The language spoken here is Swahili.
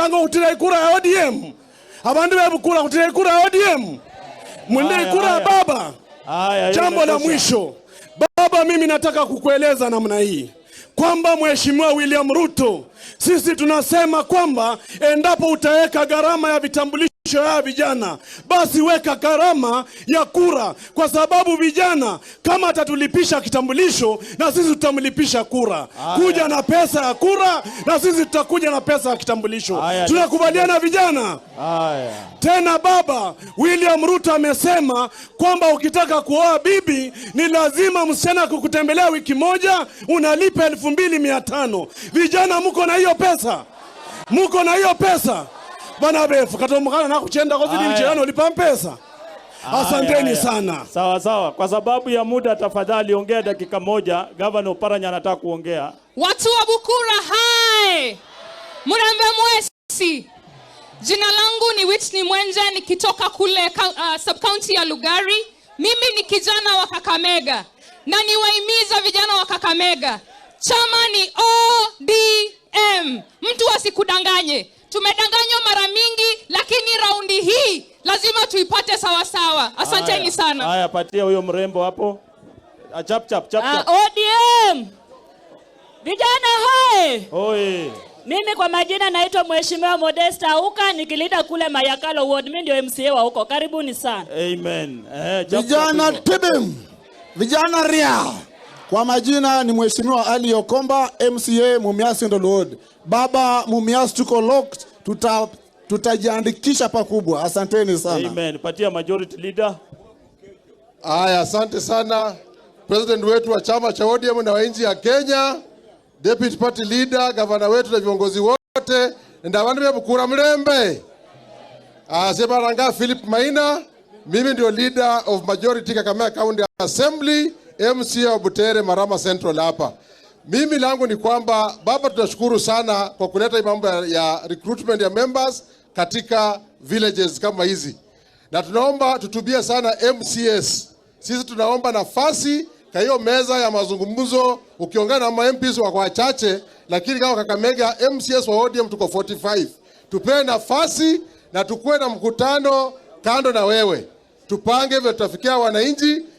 Mulindanga khutila ikura ya ODM? Abandu bebukula khutila ikura ya ODM? Mulinde Haya, ikura ya haya. baba. Haya, hiyo Jambo la imetosha. Mwisho, baba, mimi nataka kukueleza namna hii kwamba Mheshimiwa William Ruto, sisi tunasema kwamba endapo utaweka gharama ya vitambulisho ya vijana, basi weka gharama ya kura, kwa sababu vijana kama atatulipisha kitambulisho, na sisi tutamlipisha kura. Kuja na pesa ya kura, na sisi tutakuja na pesa ya kitambulisho. Haya, Tunakubaliana, vijana? Haya. Tena baba, William Ruto amesema kwamba ukitaka kuoa bibi ni lazima msichana kukutembelea wiki moja unalipa 2,500. Vijana, muko na hiyo pesa? Muko na hiyo pesa? Bana befu katomukana na kuchenda kwa zidi Haya. Mchana ulipa pesa. Asanteni Haya. sana. Sawa sawa. Kwa sababu ya muda, tafadhali ongea dakika moja. Gavana Oparanya anataka kuongea. Watu wa Bukura, hai! Mulembe mwesi. Jina langu ni Whitney Mwenje nikitoka kule sub-county ya Lugari. Mimi ni kijana wa Kakamega na niwahimiza vijana wa Kakamega, chama ni ODM. Mtu asikudanganye. Tumedanganywa mara mingi, lakini raundi hii lazima tuipate sawa sawa. Asanteni Haya. sana. Haya, patia huyo mrembo hapo. Ah, chap chap chap Ah, chap. ODM vijana hai! Oi. Mimi kwa majina naitwa Mheshimiwa Modesta Auka nikilead kule Mayakalo Ward. Mimi ndio MCA wa huko. Karibuni sana. Amen. Eh, chap Vijana chap hivyo. tibim, vijana ria. Kwa majina ni Mheshimiwa Ali Okomba, MCA Mumias Central Ward. Baba, Mumias tuko locked, tutajiandikisha pakubwa. Asanteni sana. Amen. Patia majority leader. Haya, asante sana, president wetu wa chama cha ODM na wa nchi ya Kenya, deputy party leader, gavana wetu na viongozi wote, ndavandu vya mlembe sebaranga Philip Maina, mimi ndio leader of majority Kakamega County Assembly, MCA wa Butere Marama Central hapa. Mimi langu ni kwamba baba, tunashukuru sana kwa kuleta hii mambo ya recruitment ya members katika villages kama hizi, na tunaomba tutubie sana MCAs. Sisi tunaomba nafasi kwa hiyo meza ya mazungumzo. Ukiongea na ma MPs wako wachache, lakini kama Kakamega MCAs wa ODM tuko 45. Tupewe nafasi na tukuwe na mkutano kando na wewe, tupange vile tutafikia wananchi.